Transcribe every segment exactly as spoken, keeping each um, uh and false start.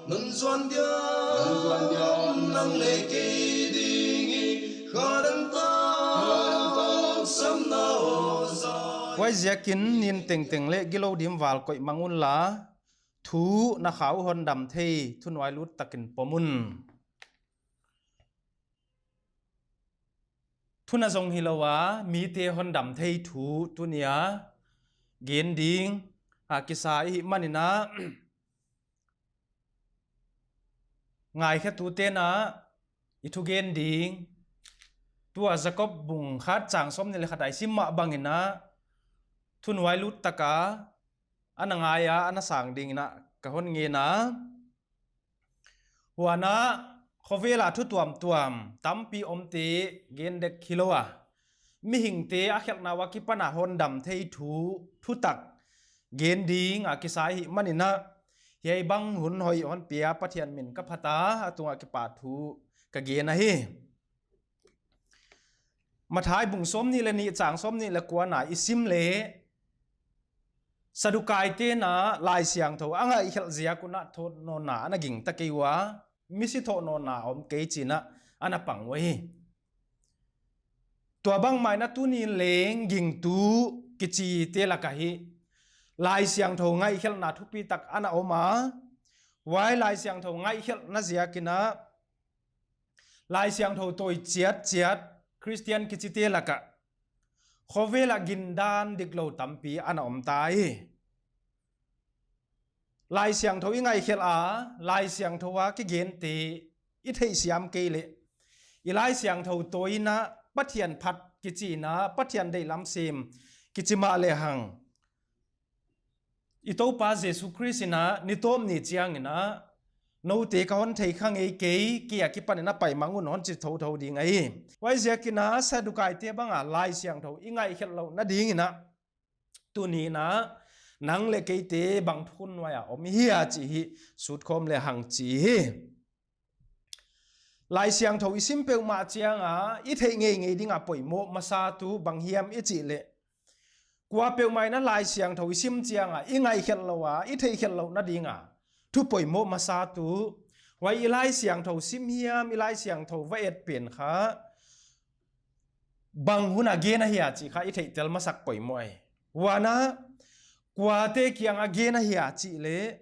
Nang zuan diam, nang zuan diam, nang leh kei ding i, kha dang tak, kha dang tak, samna aw zai. Huaiziakin nin tengteng leh gilou dim val koih mang unla, thu na kha uh hondam thei thunuailut takin pom un. Thu na zong hilou a, mite hondam thei thu tunia gen ding a kisa i hih manin a, ngaikhetute'n a i thugen ding, tua Jakob bung khat chang sawmnih leh khat a i sim mah bangin a, thunuailut taka ana ngai a, ana sang dingin a ka hon ngen a. Huan a, khovel a thu tuamtuam tampi omte gen dek hilou a, mihingte a khelhna ua kipan a hondam thei thu, thutak gen ding a kisa i hih manin a, hiai bang hun hoih hon pia Pathian min ka phat a, a tungah kipahthu ka gen ahi. Matthai bung sawmnih leh nih chang sawmnih leh kua na i sim leh, Sadukaite'n a Laisiangthou a ngaihkhelh ziak un a thoh nawnna ana gingta kei ua, misi thoh nawnna om kei chi'n a ana pang uhi. Tua bangmah in a tuni'n leng gingtu kichite lak ah hi Laisiangthou ngaihkhelhna thupitak ana om a, huai Laisiangthou ngaihkhelhna ziakin a Laisiangthou tawi chiatchiat Khristian kichite lak ah khovel a gindan diklou tampi ana om ta hi. Laisiangthou i ngaihkhelh a, Laisiangthou a kigente i theihsiam kei leh, i Laisiangthou tawi in a Pathian phat kichi in a, Pathian deihlam sem kichi mah lehang, i Toupa Jesu Khrist in a ni tawp ni chiangin a, noute ka hon thei kha ngei kei, kei a kipan in a pai mang un hon chi thouthou ding ahi. Huaiziakin a Sadukaite bang a Laisiangthou i ngaihkhelh louhna dingin a, tuni'n a nang leh keite bang thukhun nuai a om i hia chih i sutkhawm lehang chi hi. Laisiangthou i sim peuhmah chiang a i theih ngeingei ding a poimoh masatu bang hiam i chih leh, kua peuhmah in a Laisiangthou i sim chiang a i ngaihkhelh lou a, i theihkhelh louhna ding a thu poimoh masatu, huai i Laisiangthou sim hiam, i Laisiangthou va et pen kha bang hun a gen ahia chih kha i theihtel masak poimoh ahi. Huan a, kuate kiang a gen ahia chih leh,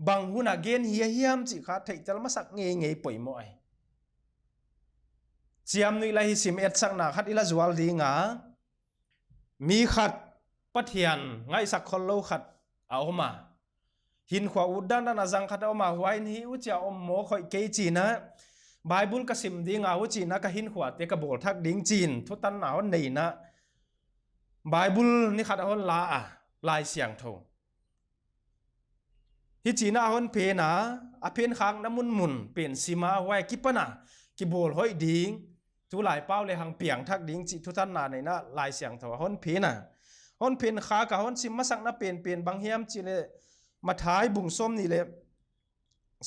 bang hun a gen hi a hiam chih kha theihtel masak ngeingei poimoh ahi. Chiamnuih la hi, sim etsakna khat i la zual ding a, mi khat Pathian ngaihsak khollou khat a om a, hinkhua ut dandan a zang khat a om a, huai ni huchia om mawk hoih kei chi'n a, Bible ka sim ding a, huchi'n a ka hinkhuate ka bawl thak ding chi'n thutanna hon nei in a, Bible ni khat a hon la a, Laisiangthou. Hichi'n a hon phen a, a phenkhakna munmun pen sim a, huai kipan a kibawl hoih ding, tulai pau lehang piangthak ding chih thutanna nei in a Laisiangthou a hon phen a. Hon phen kha a, hon sim masakna penpen bang hiam chih leh, Matthai bung sawmnih leh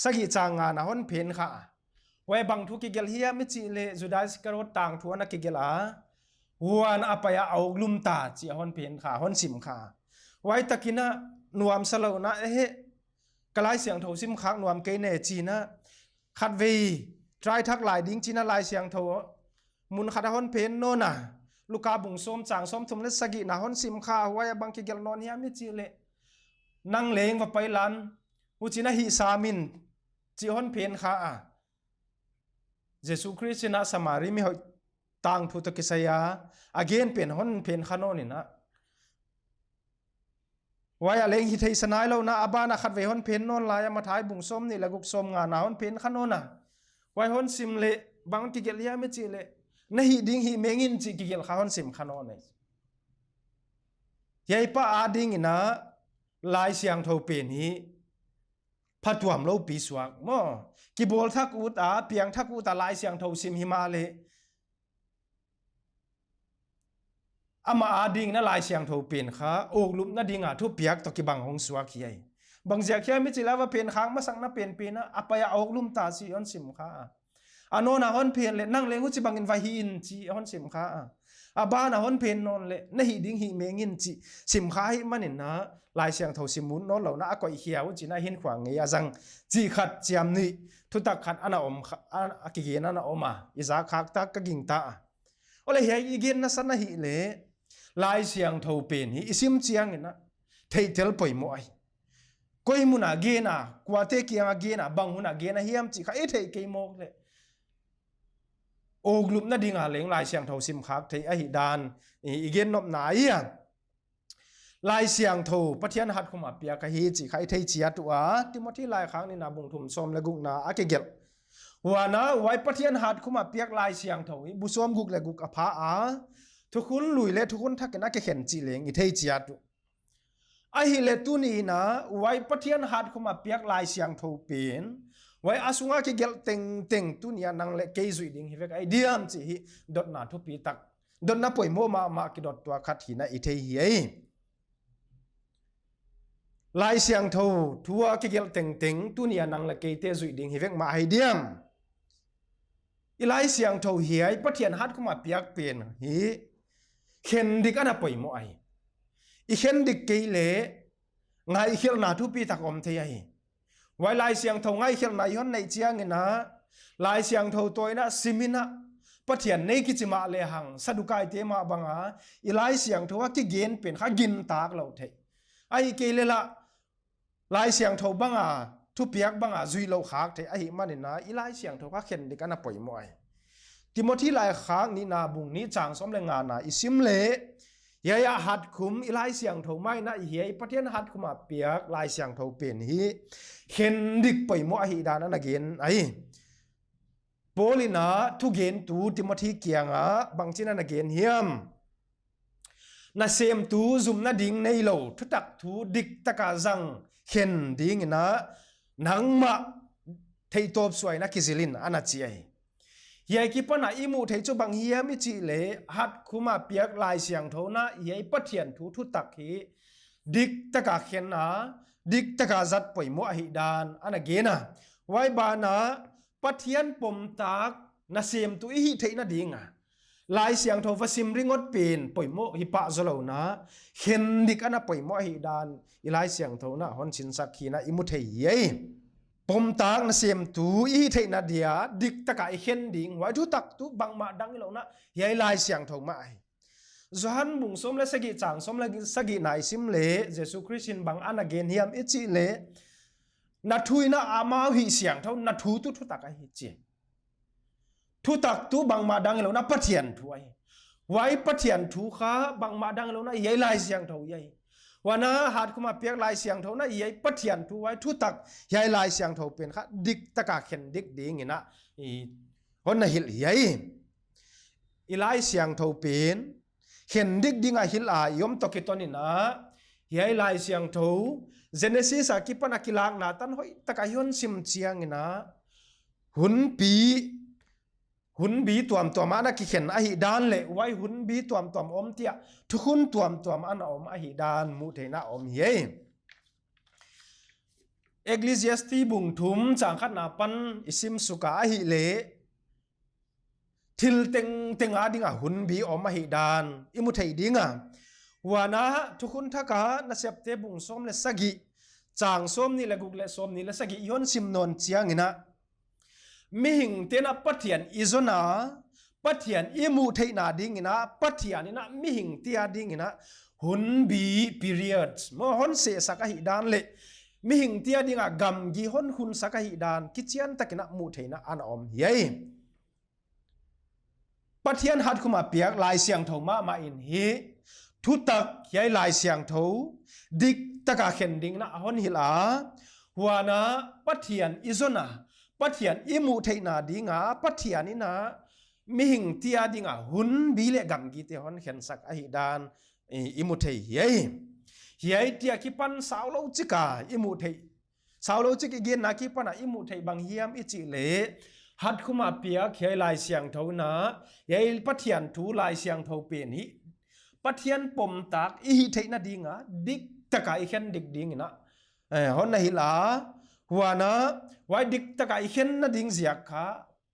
sagih chang nga na hon phen kha a. Huai bang thu kigelh hiam i chih leh, Judas Iskariot tangthu ana kigelh a, huan a pai a, a uklum ta chih a hon phen kha, hon sim kha. Huai takin a nuamsa louhna, ehe, ka Laisiangthou sim khak nuam kei ne chi'n a, khatvei try thak lai ding chi'n a Laisiangthou mun khat a hon phen nawn a, Luka bung sawm chang sawmthum leh sagih na hon sim kha, huai a bang kigelh nawn hiam i chih leh, nang leng va pai lan, huchi'n a hih sam in, chih hon phen kha a. Jesu Khrist in a Samari mi hoih tangthu toh kisai a, a gen pen hon phen kha nawn in a, huai a leng hi theihsa nailou in a, a ban a khatvei hon phen nawn lai a, Matthai bung sawmnih leh guk, sawmnga na hon phen kha nawn a. Huai hon sim leh, bang kigelh hiam i chih leh, na hih ding hih meng in chih kigelh kha hon sim kha nawn e. Hiai pa adingin a Laisiangthou pen hi phatuam lou pi suak maw. Kibawl thak ut a, piang thak ut a Laisiangthou sim himahleh, amah adingin a Laisiangthou pen kha, uklumna ding a thupiak toh kibang hong suak hi ai. Bang ziak hiam i chih leh, a va phen khak masakna penpen a, a pai a uklum ta chih hon sim kha a. A nawn a hon phen leh, nang leng huchibangin va hih in chih hon sim kha a. A ban a hon phen nawn leh, na hih ding hih meng in chih sim kha hi manin a, Laisiangthou sim ut nawn lou in a, a koih khia uh chi'n a hinkhua ngei a zang chih khat chiam ni, thutak khat ana om kha, a, a kigen ana om a, i zak khak tak ka gingta a. Aw leh hiai i genna san ahihleh, Laisiangthou pen hi i sim chiangin a, theihtel poimoh ahi. Koi mun a gen a, kuate kiang a gen a, bang hun a gen a hiam chih kha i theih kei mawk leh, uklupna ding a leng Laisiangthou sim khak thei ahihdan i, i gen nopna ahi a. Laisiangthou Pathian hatkhum a piak ahi chih kha i thei chiat ua, Timothy laikhak nihna bung thum sawm leh gukna a kigelh. Huan a, huai Pathian hatkhum a piak Laisiangthou hi bu sawmguk leh guk a pha a, thukhun lui leh thukhun thak in a kikhen chih leng i thei chiat uh. Ahihleh tuni in a, huai Pathian hatkhum a piak Laisiangthou pen, huai a sung a kigelh tengteng tuni a nang leh kei zuih ding hi vek ahi diam chih hi dotna thupi tak, dotna poimoh mahmah kidot tuak khat hi'n a i thei hi ei. Laisiangthou thu a kigelh tengteng tuni a nang leh keite zuih ding hi vek mah ahi diam. I Laisiangthou hiai Pathian hatkhum a piak pen hi khen dik ana poimoh ahi. I khen dik kei leh ngaihkhelhna thupi tak om thei ahi. Huai Laisiangthou ngaihkhelhna i hon neih chiangin a, Laisiangthou toh in a sim in a, Pathian nei kichi mah lehang, Sadukaite mah bang a, i Laisiangthou a kigen pen kha gintak lou thei. Ahihkeileh lah, Laisiangthou bang a, thupiak bang a, zuih lou khak thei ahihmanin a, i Laisiangthou kha khen dik ana poimoh ahi. Timothy laikhak nihna bung nih chang sawm leh ngana i sim leh, hiai a hatkhum i Laisiangthou mah in a hiai Pathian hatkhum a piak Laisiangthou pen hi khen dik poimoh ahihdan ana gen ahi. Paul in a thugentu Timothy kiang a bangchi'n ana gen hiam. Na semtu zumna ding neilou, thutak thu diktak a zang khen ding in a, nangmah theihtawp suah in a kizil in ana chi ahi. Hiai akipan a i muh theih chu bang hiam i chih leh, hatkhum a piak Laisiangthou in a hiai Pathian thu thutak hi diktak a khen a, diktak a zat poimoh ahihdan ana gen a. Huai ban a Pathian pomtak na semtu i hih theihna ding a, Laisiangthou va sim ringot pen poimoh hi pah zaw lou in a, khen dik ana poimoh ahihdan i Laisiangthou in a hon sinsak hi'n a i mu thei hi ei. Pomtak na semtu i hih theihna dia diktak a i khen ding, huai thutak tuh bangmah dang hilou in a, hiai Laisiangthou mah ahi. Johan bung sawm leh sagih chang sawm leh sagihna i sim leh, Jesu Khrist in bang ana gen hiam i chih leh, na thu in a amau hihsiangthou, na thu tuh thutak ahi chi. Thutak tuh bangmah dang hilou in a Pathian thu ahi. Huai Pathian thu kha bangmah dang hilou in a hiai Laisiangthou ahi. Huan a hatkhum a piak Laisiangthou in a hiai Pathian thu, huai thutak, hiai Laisiangthou pen kha diktak a khen dik ding in a, i, hon na hilh hi ei. I Laisiangthou pen khen dik ding a hilh a i om toh kiton in a, hiai Laisiangthou Genesis akipan a kilakna tan hoihtak a i hon sim chiangin a, hunbi, hunbi tuamtuam a ana kikhen ahihdan leh, huai hunbi tuamtuam om chiang a thukhun tuamtuam ana om ahihdan muh theihna om hi ei. Ecclesiastes bung thum chang khatna apan i sim suk a ahihleh, thil tengteng a ding a hunbi om ahihdan i mu thei ding a. Huan a thukhun thak a Nasepte bung sawm leh sagih, chang sawmnih leh guk leh sawmnih leh sagih i hon sim nawn chiangin a, mihingte'n a Pathian i zon a, Pathian i muh theihna ding in a, Pathian in a mihingte a ding in a hunbi period maw hon sehsak ahihdan leh, mihingte a ding a gamgi hon khunsak ahihdan kichiantak in a muh theihna ana om hi ei. Pathian hatkhum a piak Laisiangthou mahmah in hi thutak, hiai Laisiangthou diktak a khen ding in a hon hilh a. Huan a Pathian i zon a, Pathian i muh theihna ding a, Pathian in a mihingte a ding a hunbi leh gamgite hon khensak ahihdan i, i mu thei hi ei. Hiai akipan saulou chik a i muh theih, saulou chik i genna akipan a i muh theih bang hiam i chih leh, hatkhum a piak hiai Laisiangthou in a, hiai Pathian thu Laisiangthou pen hi Pathian pomtak i hih theihna ding a diktak a i khen dik ding in a, eh, hon na hilh a. Huan a, huai diktak a i khenna ding ziak kha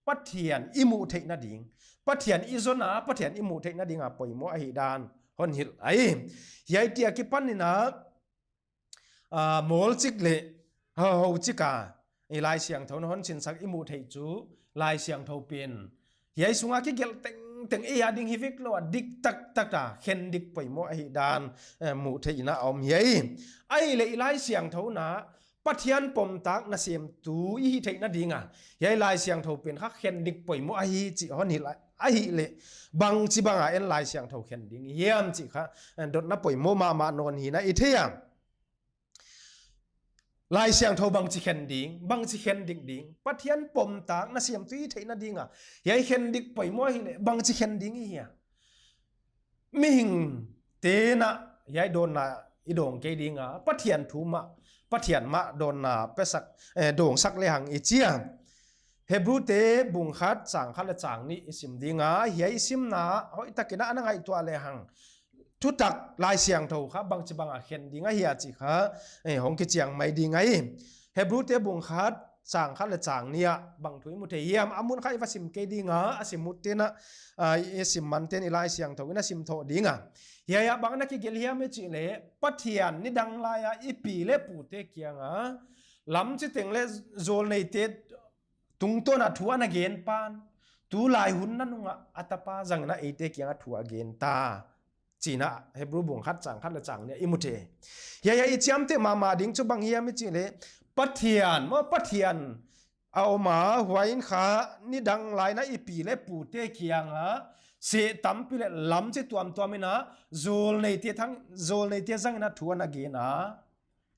Pathian i muh theihna ding, Pathian i zonna, Pathian i muh theihna dinga poimoh ahihdan hon hilh ahi. Hiai tiang kipan in a, a, mawl chik leh ho, ho chik a, i Laisiangthou in hon sinsak i muh theih chu, Laisiangthou pen hiai sunga kigelh tengteng ei ading hi vek lou a, dik taktak a, khen dik poimoh ahihdan, eh, muh theih in a om hi. Ahihleh i Laisiangthou in a, Pathian pomtak nasemtu i hih theihna dinga, hiai Laisiangthou pen kha khen dik poimoh ahi chih hon hilh a, ahihleh bangchibang a en Laisiangthou khen ding hiam chih kha, eh, dotna poimoh mahmah nawn hi'n a i thei a. Laisiangthou bangchi khen ding, bangchi khen dik ding, Pathian pomtak nasemtu i hih theihna dinga, hiai khen dik poimoh ahihleh bangchi khen ding i hia. Mihingte'n a, hiai dawnna i dawng kei ding a, Pathian thu mah, Pathian mah dawnna pesak, eh, dawngsak lehang i chi a. Hebrute bung khat chang khat leh chang nih i sim ding a, hiai i simna hoihtak in a ana ngaihtuah lehang, thutak Laisiangthou kha bangchibang a khen ding ahia chih kha, eh, hong kichiang mai ding ahi. Hebrute bung khat chang khat leh chang nih ah bang thu i mu thei hiam, a mun kha i va sim kei ding a, a sim utte'n a, a, i sim mante'n i Laisiangthou in a sim thou ding a. Hiai ah bang ana kigelh hiam i chih leh, Pathian nidang lai a i pi leh pute kianga lam chiteng leh zawlneite tungtawn a thu ana gen pan, tulai hun nanung a a tapa zang in a eite kianga thu a gen ta, chi'n a Hebru bung khat chang khat leh chang nih i mu thei. Hiai ah i chiamteh mahmah ding chu bang hiam i chih leh, Pathian maw, Pathian a om a, huai in kha nidang lai in a i pi leh pute kianga seh tampi leh lam chi tuamtuam in a, zawlneite thang, zawlneite zang in a thu ana gen a,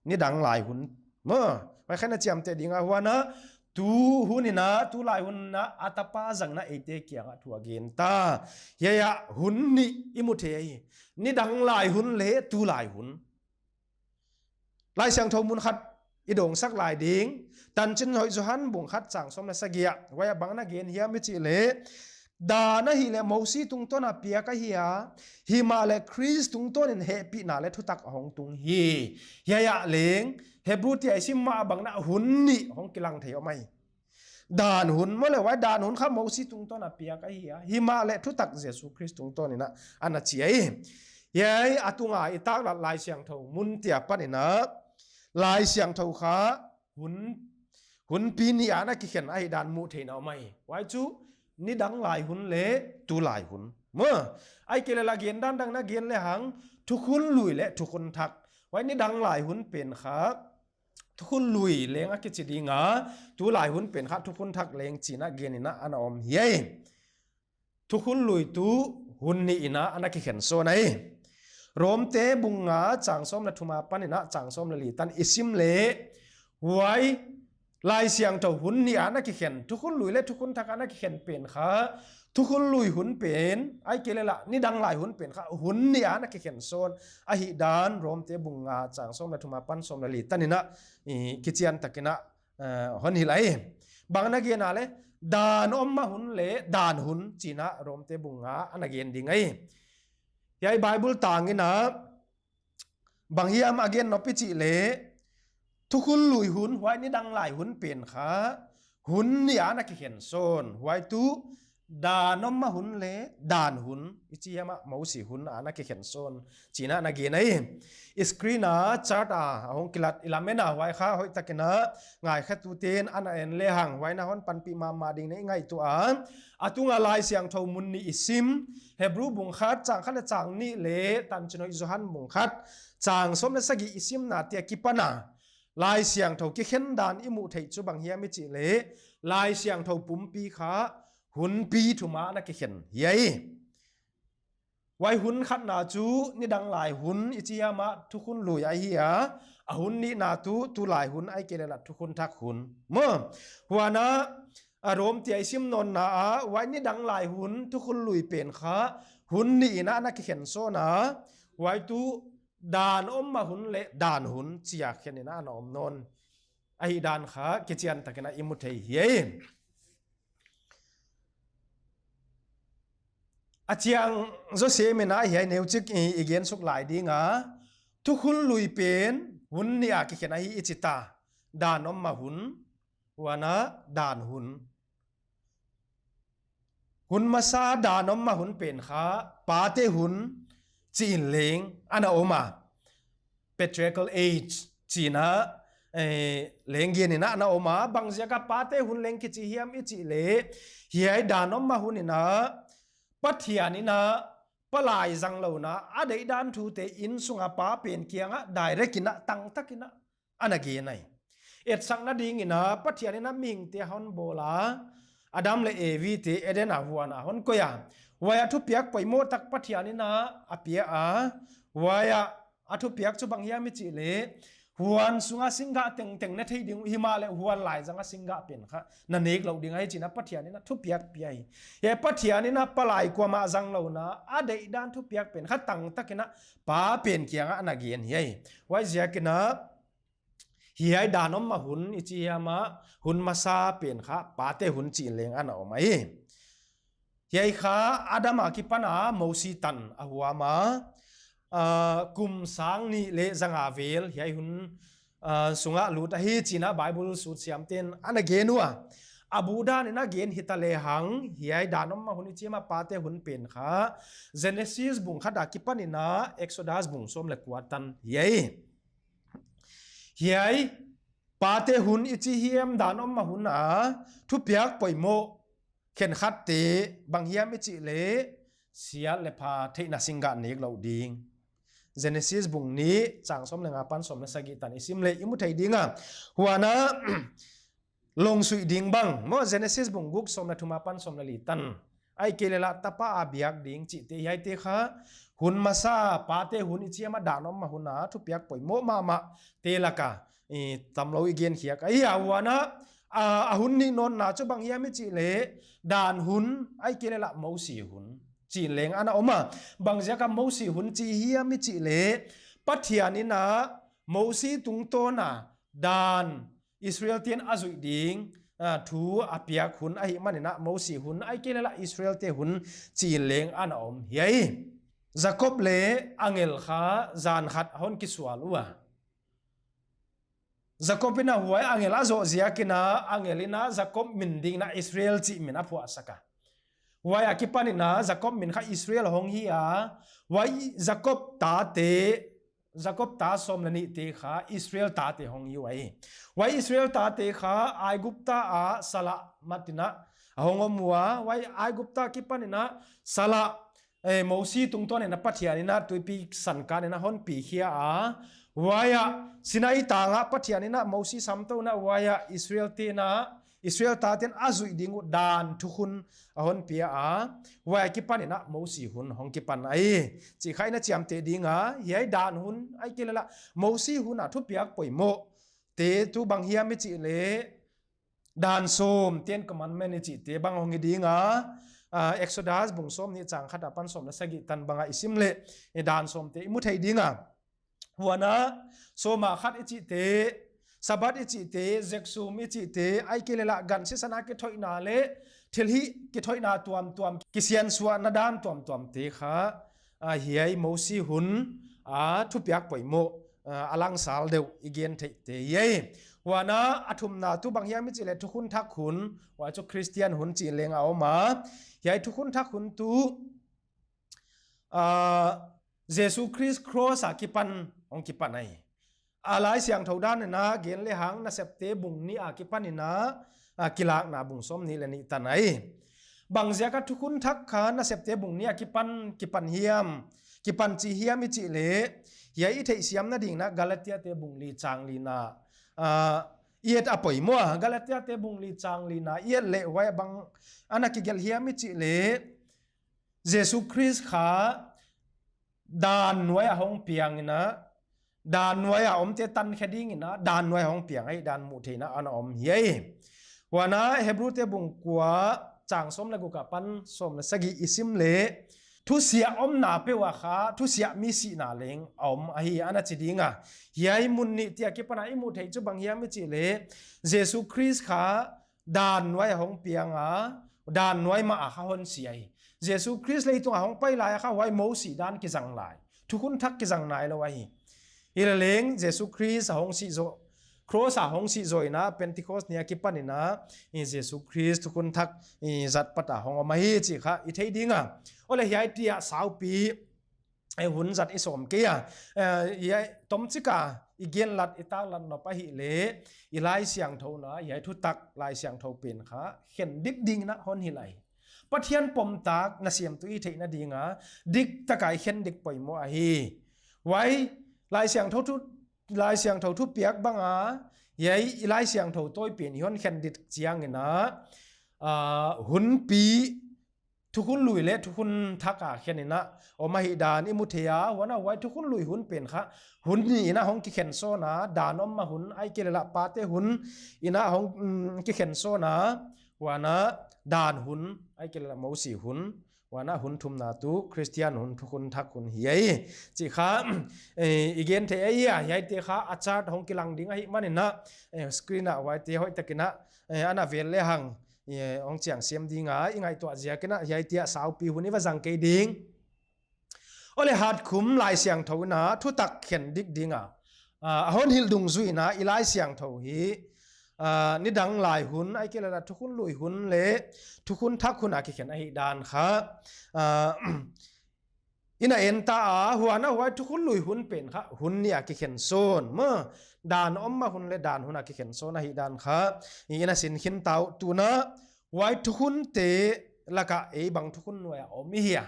nidang lai hun. Maw, huai kha ana chiamteh ding a, huan a, tu hun in a, tulai hun in a, a tapa zang in a eite kianga thu a gen ta. Hiai ah hun nih i mu thei hi. Nidang lai hun leh tulai hun. Laisiangthou mun khat i dawngsak lai ding. Tanchinhoih Johan bung khat chang sawm leh sagih ah, huai ah bang ana gen hiam i chih leh, dan ahihleh Mosi tungtawn a piak ahi a, himahleh Khrist tungtawn in hehpihna leh thutak a hong tung hi. Hiai ah leng, Hebrute i sim mah bang in a hun nih hong kilang thei om ahi. Dan hun maw leh, huai dan hun kha Mosi tungtawn a piak ahi a, himahleh thutak Jesu Khrist tungtawn in a ana chi ahi. Hiai a tunga i taklat Laisiangthou mun tiang pan in a, Laisiangthou kha hun, hunpi nih a ana kikhen ahihdan muh theihna om ahi. Huai chu nidang lai hun leh tulai hun. Maw, ahihkeileh la gen dan dang in a gen lehang, thukhun lui leh thukhun thak. Huai nidang lai hun pen kha thukhun lui leng a kichi ding a, tulai hun pen kha thukhun thak leng chi'n a gen in a ana om hi. Thukhun lui tuh hun nih in a ana kikhen sawn ahi. Romte bung nga chang sawm leh thum apan in a chang sawm leh li tan i sim leh, huai Laisiangthou hun nih a ana kikhen, thukhun lui leh thukhun thak a ana kikhen pen kha, thukhun lui hun pen, ahihkeileh la, nidang lai hun pen kha, hun nih a ana kikhen sawn ahihdan, Romte bung nga chang sawm leh thum apan sawm leh li tan in a, i, kichiantak in a, eh, hon hilh ahi. Bang ana gen a leh, dan om ma hun leh dan hun chi'n a Romte bung nga ana gen ding ahi. Hiai Bible tang in a, bang hiam a gen nop i chih leh, thukhun lui hun, huai nidang lai hun pen kha, hun nih a ana kikhen sawn, huai tuh, dan om ma hun leh dan hun, i chi hiam a Mosi hun a ana kikhen sawn, chi'n a ana gen ahi. Screen a chart a, a hong kilat i lamen a, huai kha hoihtak in a, ngaikhetute'n ana en lehang, huai in a hon panpih mahmah ding in i ngaihtuah a. A tunga Laisiangthou mun nih i sim, Hebru bung khat chang khat leh chang nih leh Tanchinhoih Johan bung khat chang sawm leh sagih i simna tiang kipan a, Laisiangthou kikhen dan i muh theih chu bang hiam i chih leh, Laisiangthou pumpi kha hunpi thum a ana kikhen hi. Huai hun khatna chu nidang lai hun i chi hiam a thukhun lui ahi a, a hun nihna tuh tulai hun ahihkeileh la thukhun thak hun. Maw, huan a, a Romte i sim nawnna a, huai nidang lai hun thukhun lui pen kha, hun nih in a ana kikhen sawn a, huai tuh dan om ma hun leh dan hun chia khen in a ana om nawn ahihdan kha, kichiantak in a i mu thei hi. A chiang zaw sem in a hiai neuchik i, i gen suk lai ding a, thukhun lui pen hun nih a kikhen ahi i chi ta. Dan om ma hun, huan a dan hun. hun masa dan om ma hun pen kha pate hun chi in leng ana om a. Patriarchal age chihna, eh, leng gen in ana om a. Bang ziak a pate hun leng kichi hiam i chih leh, hiai dan om ma hun in a, Pathian in a palai zang louhna a deihdan thute innsung a pa pen kiang a direct in a, tangtak in a ana gen ahi. Etsakna ding in a Pathian in a mihingte hon bawl a, Adam leh Evi te Eden a huan a hon koih a. Huai a thupiak poimoh tak Pathian in a a pia a. Huai a a thupiak chu bang hiam i chih leh, huan sung a singgah tengteng ne thei ding uh, himahleh huan lai zang a singgah pen kha na nek louh ding ahi chi in a Pathian in a thupiak pia hi. Hiai Pathian in a palai kuamah zang louhna a deihdan thupiak pen kha tangtak in a pa pen kiang a ana gen hi. Huaiziak in a hiai dan om ma hun i chi hiam a, hun masa pen kha pate hun chi in leng ana om ahi. Hiai kha Adam a kipan a Mosi tan a huam a, ah, kum sang nih leh zanga vel hiai hun, ah, sung a lut ahi chi in a Bible sutsiam ten ana gen ua. A bu dan in a gen hita lehang, hiai dan om ma hun i chi hiam a pate hun pen kha Genesis bung khat a kipan in a Exodus bung sawm leh kua tan hi ahi. Hiai pate hun i chi hiam dan om ma hun a thupiak poimoh khenkhatte bang hiam i chih leh, siat leh pha theihna singgah nek louh ding. Genesis bung nih chang sawm leh nga apan sawm leh sagih tan i sim leh i mu thei ding a. Huan a long suih ding bang maw, Genesis bung guk sawm leh thum apan sawm leh li tan. Ahihkeileh lah tapa a biak ding chihte hiaite kha hun masa pate hun i chi hiam a dan om ma hun a thupiak poimoh mahmah te lak a, i, tamlou i gen khiak ahi a. Huan a, a, a hun nih nawnna chu bang hiam i chih leh, dan hun, ahihkeileh lah Mosi hun chi in leng ana om a. Bang ziak a Mosi hun chi hiam i chih leh, Pathian in a Mosi tungtawn a dan Israel te'n a zuih ding, ah, thu a piak hun ahihman in a Mosi hun, ahihkeileh lah Israel te hun chi in leng ana om hi ahi. Jakob leh angel kha zan khat a hon kisual ua. Jakob in a huai angel a zoh ziak in a, angel in a Jakob min ding in a Israel chih min a phuahsak a. Huai a kipan in a Jakob min kha Israel hong hi a. Huai Jakob tate, Jakob ta sawm leh nihte kha Israel tate hong hi uhi. Huai Israel tate kha Aigupta a sal a mat in a hong om ua. Huai Aigupta kipan in a sal a, eh, Mosi tungtawn in a Pathian in a tuipi san kan in a hon pi khia a. Huai a Sinai tang a Pathian in a Mosi sam tou in a, huai a Israel te'n a, Israel tate'n a zuih ding uh dan thukhun a hon pia a. Huai a kipan in a Mosi hun hong kipan ahi. Chih kha i na chiamteh ding a, hiai dan hun, ahihkeileh lah Mosi hun a thupiak poimoh te tuh bang hiam i chih leh, dan sawm, Ten Commandment i chihte bang hong hi ding a, ah, Exodus bung sawm nih chang khat apan sawm leh sagih tan bang a i sim leh, eh, dan sawmte i mu thei ding a. Huan a, sawm a khat i chihte, Sabbath i chihte, zeksum i chihte, ahihkeileh lah gan sisan a kithoihna leh thilhih kithoihna tuamtuam, kisiansuahna dan tuamtuamte kha, ah, hiai Mosi hun a thupiak poimoh, ah, a langsal deuh i gen theihte hi ahi. Huan a, a thumna tuh bang hiam i chih leh thukhun thak hun, huai chu Christian hun chi in leng a om a. Hiai thukhun thak hun tuh, ah, Jesu Khrist cross a kipan hong kipan ahi. A Laisiangthou dan in a gen lehang Nasepte bung nih a kipan in a, ah, Kilakna bung sawm nih leh nih tan ahi. Bang ziak a thukhun thak kha Nasepte bung nih a kipan, kipan hiam, kipan chi hiam i chih leh, hiai i theihsiamna ding in a Galatiate bung li chang lina, ah, i et a poimoh a. Galatiate bung li chang lina i et leh huai a bang ana kigelh hiam i chih leh, Jesu Khrist kha dan nuai a hong piang in a, dan nuai a omte tankhe ding in a, dan nuai a hong piang ahihdan muh theihna ana om hi ahi. Huan a Hebrute bung kua chang sawm leh guk apan sawm leh sagih i sim leh, thusiah omna peuh a kha thusiah mi sihna leng a om ahi ana chi ding a. Hiai mun nihte a kipan a i muh theih chu bang hiam i chih leh, Jesu Khrist kha dan nuai a hong piang a, dan nuai mah a kha hon si ahi. Jesu Khrist leitung a hong pai lai a kha huai Mosi dan kizang lai, thukhun thak kizang nailou ahi. Hileleng Jesu Khrist a hong sih zoh Cross a hong sih zoh in a, Pentecost ni akipan in a, i Jesu Khrist thukhun thak i zat pat a hong om ahi chih kha i thei ding a. Aw leh hiai tiang saupi ei hun zat i sawm kei a. Eh, hiai tomchik a i genlat i taklat nop ahihleh, i Laisiangthou in a, hiai thutak Laisiangthou pen kha khen dik ding in a hon hilh ahi. Pathian pomtak na siamtu i theihna ding a, diktak a i khen dik poimoh ahi. Huai, Laisiangthou thu, Laisiangthou thupiak bang a, hiai i Laisiangthou tawi pen i hon khen dik chiang in a, ah, hunpi thukhun lui leh thukhun thak a khen in a om ahihdan i mu thei a, huan a huai thukhun lui hun pen kha hun nih in a hong kikhen sawn a, dan om ma hun, ahihkeileh pate hun in a hong, mm, kikhen sawn a, huan a dan hun, ahihkeileh Mosi hun, huan a hun thumna tuh Christian hun, thukhun thak hun hi ahi. Chih kha, eh, i gen thei ahi a, hiaite kha a chart hong kilang ding ahihman in a, eh, screen a huaite hoihtak in a, eh, ana vel lehang, eh, hong chiang siam ding a, i ngaihtuah ziak in a, hiai tiang saupi hun i va zang kei ding. Aw leh hatkhum Laisiangthou in a thutak khen dik ding a, ah, a hon hilh dungzui in a i Laisiangthou hi, ah, nidang lai hun, ahihkeileh thukhun lui hun leh thukhun thak hun a kikhen ahihdan kha, ah, i na en ta a, huan a huai thukhun lui hun pen kha hun nih a kikhen sawn maw. Dan om ma hun leh dan hun a kikhen sawn ahihdan kha i na sin khin ta uh. Tuin a huai thukhunte lak a ei bang thukhun nuai a om i hia,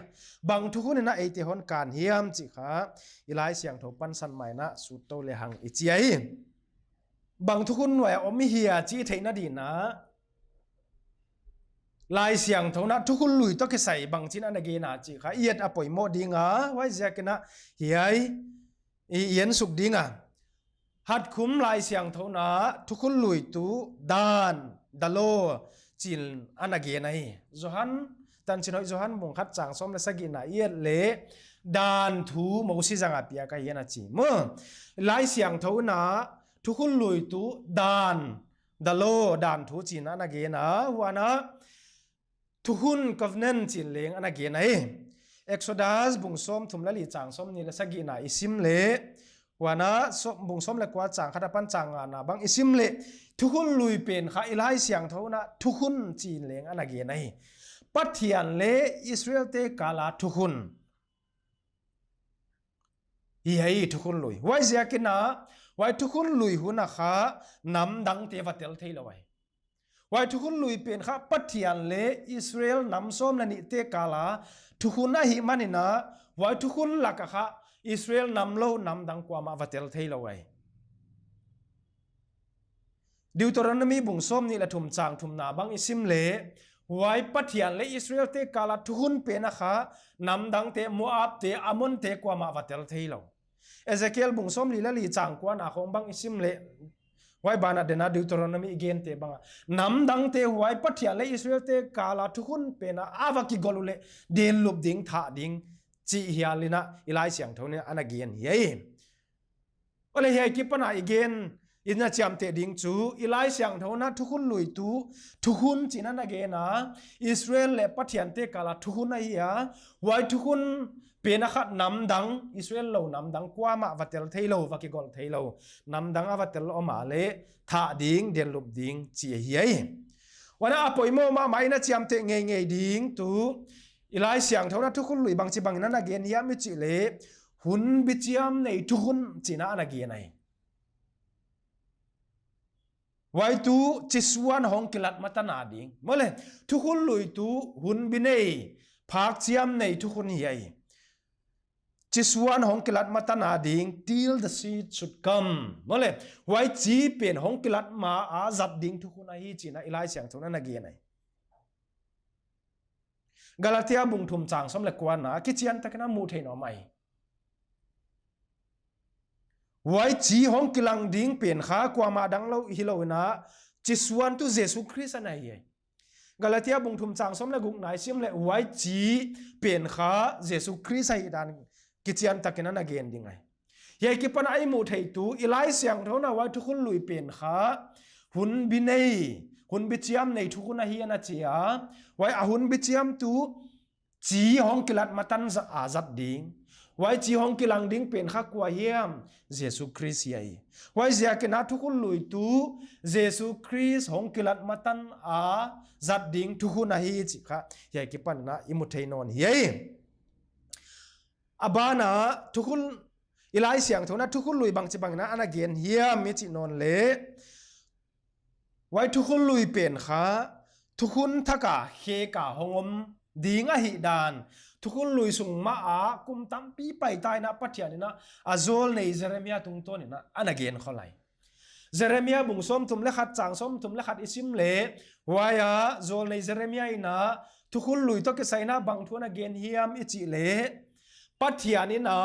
bang thukhun in a eite hon kan hiam chih kha i Laisiangthou pansan mai in a sut tou lehang i chi ahi. Bang thukhun nuai a om i hia chih theihna ding in a, Laisiangthou in a thukhun lui toh kisai bangchin ana gen a chih kha i et a poimoh ding a, huaiziak in a hiai i, i en suk ding a. Hatkhum Laisiangthou in a thukhun lui tuh dan, the law, chi in ana gen ahi. Johan, Tanchinhoih Johan bung khat chang sawm leh sagihna i et leh dan thu Mosi zang a piak ahi ana chi maw. Laisiangthou in a thukhun lui tuh dan, the law, dan thu chi in ana gen a, huan a thukhun, covenant, chi in leng ana gen ahi. Exodus bung sawmthum leh li chang sawmnih leh sagihna i sim leh, huan a sawm, bung sawm leh kua chang khat apan chang ngana bang i sim leh, thukhun lui pen kha i Laisiangthou in a thukhun chi in leng ana gen ahi. Pathian leh Israelte kal a thukhun hi ahi, thukhun lui. Huaiziak in a, huai thukhun lui hun a kha namdangte va tel theilou ahi. Huai thukhun lui pen kha Pathian leh Israel nam sawm leh nihte kal a thukhun ahihman in a, huai thukhun lak a kha Israel nam lou namdang kuamah va tel theilou ahi. Deuteronomy bung sawmnih leh thum chang thumna bang i sim leh, huai Pathian leh Israelte kal a thukhun pen a kha namdangte, Moabte, Ammonte kuamah va tel theilou. Ezekiel bung sawmli leh li chang kuana khong bang i sim leh, huai ban ah dena Deuteronomy i gente bang a, namdangte huai Pathian leh Israelte kal a thukhun pen a a va kigolh uleh denlup ding, thah ding chih hial in a i Laisiangthou in ana gen hi ahi. Aw leh hiai akipan a i gen, i na chiamteh ding chu, i Laisiangthou in a thukhun lui tuh thukhun chi in ana gen a, Israel leh Pathiante kal a thukhun ahi a, huai thukhun pen a kha namdang, Israel lou namdang kuamah va tel theilou, va kigolh theilou, namdang a va tel om a leh thah ding, denlup ding chih ahi ahi. Huan a poimoh mahmah i na chiamteh ngeingei ding tuh, i Laisiangthou in a thukhun lui bangchibang in ana gen hiam i chih leh, hun bichiam nei thukhun chi in ana gen ahi. Huai tuh chisuan hong kilat ma tan a ding. Maw leh, thukhun lui tuh hun bi nei, phak chiam nei thukhun hi ahi. Chisuan hong kilat ma tan a ding, till the seed should come. Maw leh, huai chi pen hong kilat ma a zat ding thukhun ahi chi in a i Laisiangthou in ana gen ahi. Galatia bung thum chang sawm leh kuana, kichiantak in a mu thei nawn mai. Huai chi hong kilat ding pen kha kuamah dang lou hilou in a, chisuan tuh Jesu Khrist ana hi ahi. Galatia bung thum chang sawm leh gukna i sim leh huai chi pen kha Jesu Khrist ahihdan kichiantak in ana gen ding ahi. Hiai akipan a i mu thei tuh, i Laisiangthou in a huai thukhun lui pen kha hun bi nei, hun bichiam nei thukhun ahi ana chi a. Huai a hun bichiam tuh chi hong kilat ma tan a zat ding. Huai chi hong kilang ding pen kha kua hiam? Jesu Khrist hi ahi. Huaiziakin a thukhun lui tu Jesu Khrist hong kilat matan a zat ding thukhun ahi chih kha hiai kipan in a i mu thei nawn hi ahi. A ban ah thukhun, i Laisiangthou in a thukhun lui bangchibang in a ana gen hiam i chih nawn leh, huai thukhun lui pen kha thukhun thak a khek a hong om ding ahihdan, thukhun lui sung mah a kum tampi paita in a Pathian in a a zawlnei Jeremia tungtawn in a ana gen khol ahi. Jeremia bung sawmthum leh khat, chang sawmthum leh khat i sim leh, huai ah zawlnei Jeremia in a thukhun lui toh kisai in a bang thu ana gen hiam i chih leh, Pathian in a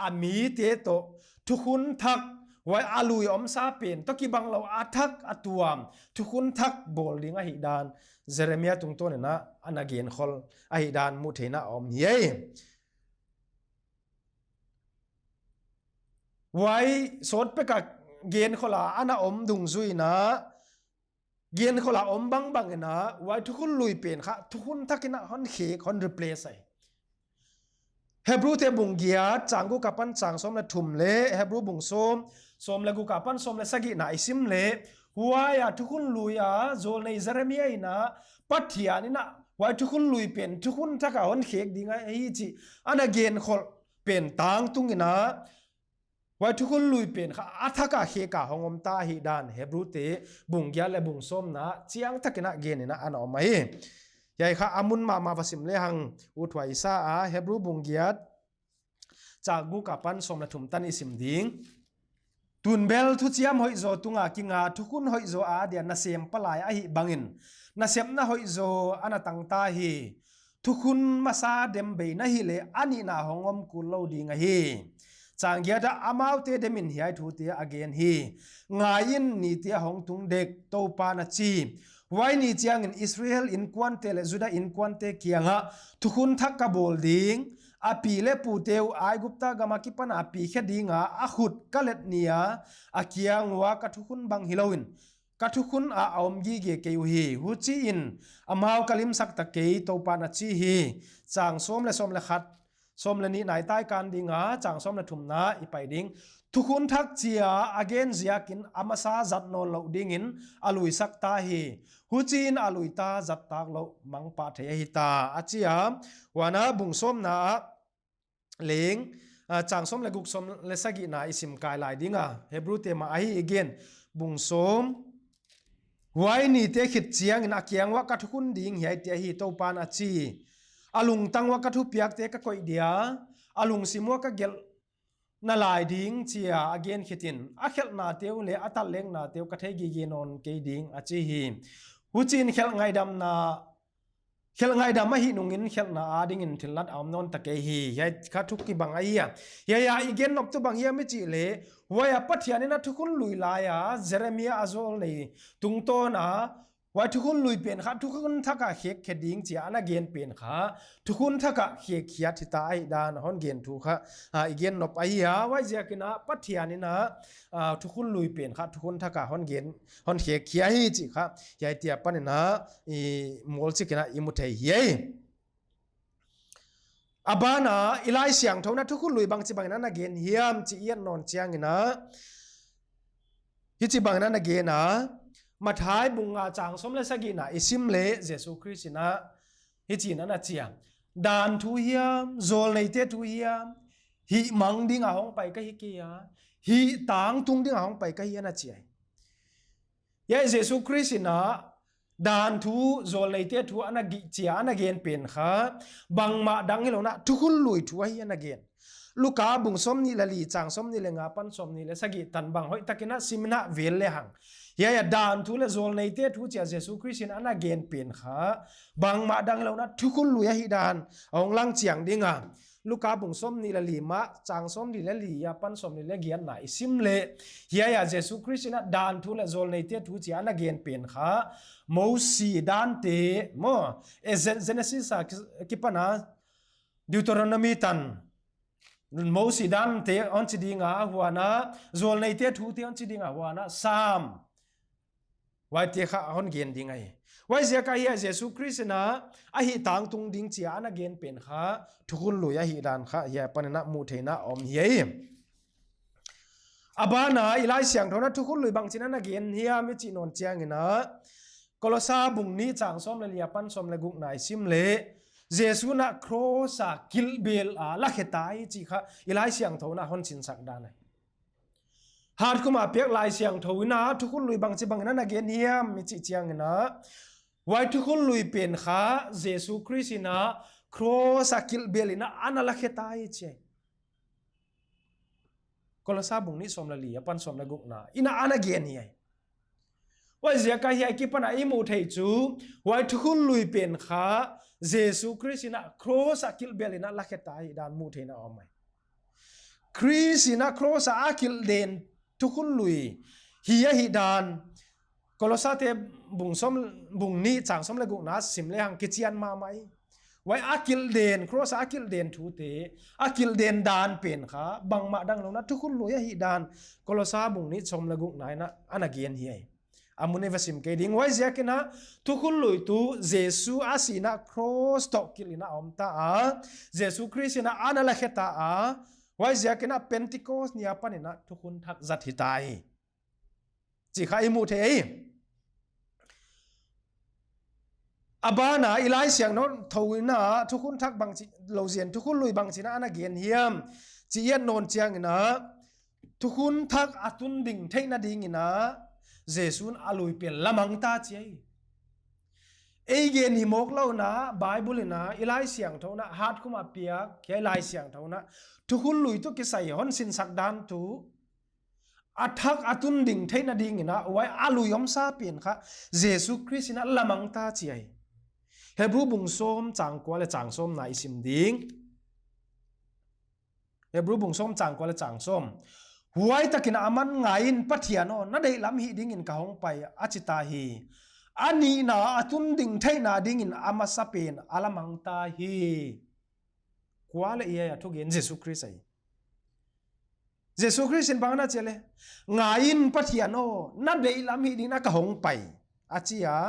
a mite toh thukhun thak, huai a lui omsa pen toh kibang lou a thak a tuam thukhun thak bawl ding ahihdan Jeremia tungtawn in a ana gen khol ahihdan mu theihna om hi ahi. Huai sawt pek a gen khol a ana om dungzui in a, gen khol a om bangbang in a, huai thukhun lui pen kha thukhun thak in a hon khek, hon replace ahi. Hebrute bung giat, chang guk apan chang sawm leh thum leh Hebru bung sawm, sawm leh guk apan sawm leh sagihna i sim leh, huai a thukhun lui a zawlnei Jeremia in a Pathian in a huai thukhun lui pen thukhun thak a hon khek ding ahi chih ana gen khol pen tangtung in a, huai thukhun lui pen kha a thak a khek a hong om ta ahihdan Hebrute bung giat leh bung sawmna chiang tak in a gen in a ana om ahi. Hiai kha a mun mahmah va sim lehang uthuai sa a, Hebru bung giat, chang guk apan sawm leh thum tan i sim ding. Tun bel thuchiam hoihzaw tung a kinga thukhun hoihzaw a dia nasem palai ahih bangin, nasepna hoihzaw ana tang ta hi. Thukhun masa dem bei na hih leh a nihna hong om kul lou ding ahi. Chang giat ah, amaute dem in hiai thute a gen hi. Ngai in, nite a hong tung dek, Toupa'n a chi. Huai ni chiangin Israel inkuante leh Juda inkuante kiangah thukhun thak ka bawl ding. A pi leh pute uh Aigupta gam akipan a pi khe ding a a khut ka let ni a, a kiang ua ka thukhun bang hilou in, ka thukhun a a om gige kei uhi. Huchiin amau ka limsak ta kei, Toupa'n a chi hi. Chang sawm leh sawm leh khat, sawm leh nih nai tai kan ding a, chang sawm leh thumna i pai ding. Thukhun thak chia a gen ziakin a masa zat nawn lou dingin a luisak ta hi. Huchiin a lui ta zat tak lou mangpah thei ahi ta, a chi a. Huan a bung sawmna ah leng, ah, chang sawm leh guk, sawm leh sagihna i sim kai lai ding a, Hebrute mah ahi again, bung sawm. Huai nite khit chiangin a kiang uah ka thukhun ding hiaite ahi, Toupa'n a chi. A lungtang uah ka thupiakte ka koih dia, a lungsim uah ka gelh na lai ding, chia a gen khitin, a khelhnate uh leh a tatleknate uh ka thei gige nawn kei ding, a chi hi. Huchiin khelh ngaihdamna, khelh ngaihdam ahih nungin khelhna adingin thillat a om nawn ta kei hi. Hiai kha thu kibang ahi a. Hiai a i gen nop tuh bang hiam i chih leh, huai a Pathian in a thukhun lui lai a Jeremia a zawlnei tungtawn a, huai thukhun lui pen kha thukhun thak a khek khe ding chia ana gen pen kha thukhun thak a khek khiat hita ahihdan hon gen thu kha, ah, i gen nop ahi a. Huaiziakin a Pathian in a, ah, thukhun lui pen kha thukhun thak a hon gen, hon khek khia hi chih kha hiaite apan in a i mualchik in a i mu thei hi. A ban ah i Laisiangthou in a thukhun lui bangchibang in ana gen hiam chih i et nawn chiangin a, hichibang in ana gen a, Matthai bung nga chang sawm leh sagihna i sim leh Jesu Khrist in a hichiin ana chi a. Dan thu hiam, zawlneite thu hiam, hihmang ding a hong pai ka hi kei a, hih tangtung ding a hong pai ka hi, ana chi a. Hiai Jesu Khrist in a dan thu, zawlneite thu ana gih chia ana gen pen kha bangmah dang hilou in a thukhun lui thu ahi ana gen. Luka bung sawmnih leh li chang sawmnih leh nga apan sawmnih leh sagih tan bang hoihtakin a sim in a vel lehang, hiai a dan thu leh zawlneite thu chia Jesu Khrist in ana gen pen kha bangmah dang hilou in a thukhun lui ahihdan a hong lang chiang ding a. Luka bung sawmnih leh li mah, chang sawmnih leh li apan sawmnih leh giatna i sim leh, hiai a Jesu Khrist in a dan thu leh zawlneite thu chia ana gen pen kha Mosi dante maw, e, Gen-, Genesis a ki-, kipan a Deuteronomy tan, Mosi dante hon chi ding a, huan a zawlneite thute hon chi ding a, huan a Sam, Huaite kha hon gen ding ahi. Huaiziak ahi a Jesu Khrist in a, a hih tangtung ding chia ana gen pen kha, thukhun lui ahihdan kha, hiai apan in a muh theihna om hi ahi. A ban ah i Laisiangthou in a thukhun lui bangchin ana gen hiam i chih nawn chiangin a, Kolosa bung nih chang sawm leh li apan sawm leh gukna i sim leh, Jesu in a cross a kilhbel a la khe ta hi chih kha i Laisiangthou in a hon sinsak dan ahi. Hatkhum a piak Laisiangthou in a thukhun lui bangchi bangin ana gen hiam i chih chiangin a, huai thukhun lui pen kha Jesu Khrist in a cross a kilhbel in a ana la khe ta hi chi ahi. Kolosa bung nih sawm leh li apan sawm leh gukna in a ana gen hi ahi. Huaiziak ahi a, hiai akipan a i muh theih chu, huai thukhun lui pen kha Jesu Khrist in a cross a kilhbel in a la khe ta hi dan muh theihna om ahi. Khrist in a cross a a kilh den thukhun lui hi ahihdan, Kolosate bung sawm, bung nih chang sawm leh gukna sim lehang kichian mahmah hi. Huai a kilh den, cross a kilh den thute, a kilh den dan pen kha, bangmah dang lou in a thukhun lui ahihdan, Kolosa bung nih sawm leh gukna in a ana gen hi ahi. A mun i va sim kei ding, huaiziakin a thukhun lui tuh Jesu a sihna cross toh kilh in a om ta a, Jesu Khrist in a ana la khe ta a, huaiziakin a Pentecost ni apan in a thukhun thak zat hi ta hi. Chih kha i muh theih ahi. A ban ah i Laisiangthou in a thukhun thak bangchi, lou zen thukhun lui bangchin a ana gen hiam chih i et nawn chiangin a, thukhun thak a tun ding theihna dingin a, Jesu in a lui pen la mang ta chi ahi. Ei gen hi mawk lou in a, Bible in a, i Laisiangthou in a, Hatkhum a piak, hiai Laisiangthou in a, thukhun lui toh kisai hon sinsak dan tuh, a thak a tun ding theihna dingin a, huai a lui omsa pen kha, Jesu Khrist in a la mang ta chi ahi. Hebru bung sawm chang kua leh chang sawmna i sim ding. Hebru bung sawm chang kua leh chang sawm. Huaitakin aman, "Ngaiin Pathian aw, na deihlam hih dingin ka hong pai," a chi ta hi. A nihna a tun ding theihna dingin a masa pen a la mang ta hi. Kua leh hiai a thugen Jesu Khrist ahi. Jesu Khrist in bang ana chi a leh, "Ngaiin Pathian aw, na deihlam hih dingin ka hong pai," a chi a.